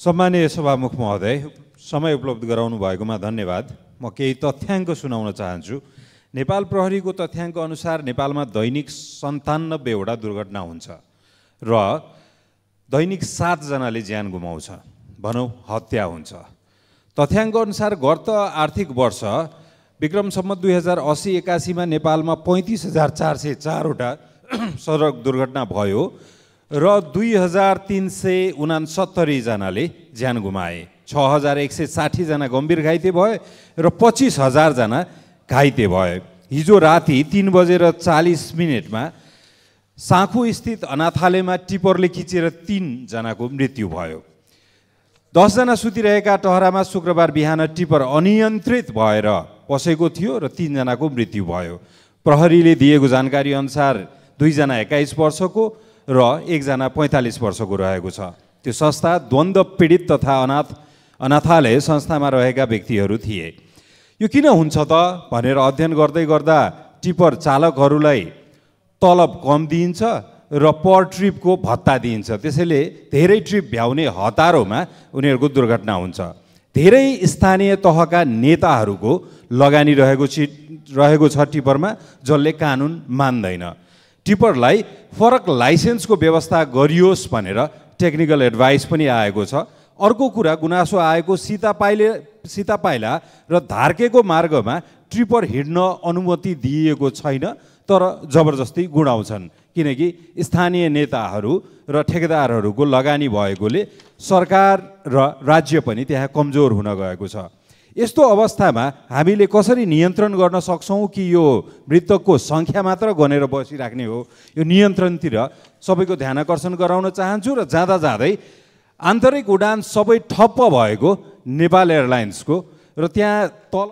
सम्मानीय सभामुख महोदय, समय उपलब्ध गराउनु भएकोमा धन्यवाद। म केही तथ्याङ्क सुनाउन चाहन्छु। नेपाल प्रहरीको तथ्याङ्क अनुसार नेपालमा दैनिक 97 वटा दुर्घटना हुन्छ र दैनिक 7 जनाले ज्यान गुमाउँछ, भनौँ हत्या हुन्छ। तथ्याङ्क अनुसार गत आर्थिक वर्ष विक्रम सम्वत 2080-81 मा नेपालमा 35,404 वटा सडक दुर्घटना भयो र 2,369 जनाले ज्यान गुमाए, 6,160 जना गम्भीर घाइते भए र 25,000 जना घाइते भए। हिजो राति 3:40 मा साँखु स्थित अनाथालयमा टिपरले खिचेर 3 जनाको मृत्यु भयो। 10 जना सुतिरहेका टहरामा शुक्रबार बिहान टिपर अनियन्त्रित भएर पसेको थियो र 3 जनाको मृत्यु भयो। प्रहरीले दिएको जानकारी अनुसार 2 जना 21 वर्षको र 1 जना 45 वर्षको रहेको छ। त्यो संस्था द्वन्द्व पीडित तथा अनाथालय संस्थामा रहेका व्यक्तिहरू थिए। यो किन हुन्छ त भनेर अध्ययन गर्दै गर्दा टिपर चालकहरूलाई तलब कम दिइन्छ र पर ट्रिपको भत्ता दिइन्छ। त्यसैले धेरै ट्रिप भ्याउने हतारोमा उनीहरूको दुर्घटना हुन्छ। धेरै स्थानीय तहका नेताहरूको लगानी रहेको छ टिपरमा, जसले कानुन मान्दैन। टिपरलाई फरक लाइसेन्सको व्यवस्था गरियोस् भनेर टेक्निकल एडभाइस पनि आएको छ। अर्को कुरा, गुनासो आएको सीतापाइला र धार्केको मार्गमा ट्रिपर हिँड्न अनुमति दिइएको छैन, तर जबरजस्ती गुडाउँछन्, किनकि स्थानीय नेताहरू र ठेकेदारहरूको लगानी भएकोले सरकार र राज्य पनि त्यहाँ कमजोर हुन गएको छ। यस्तो अवस्थामा हामीले कसरी नियन्त्रण गर्न सक्छौँ कि यो मृतकको सङ्ख्या मात्र गनेर बसिराख्ने हो? यो नियन्त्रणतिर सबैको ध्यान आकर्षण गराउन चाहन्छु र जाँदा जाँदै आन्तरिक उडान सबै ठप्प भएको नेपाल एयरलाइन्सको र त्यहाँ तल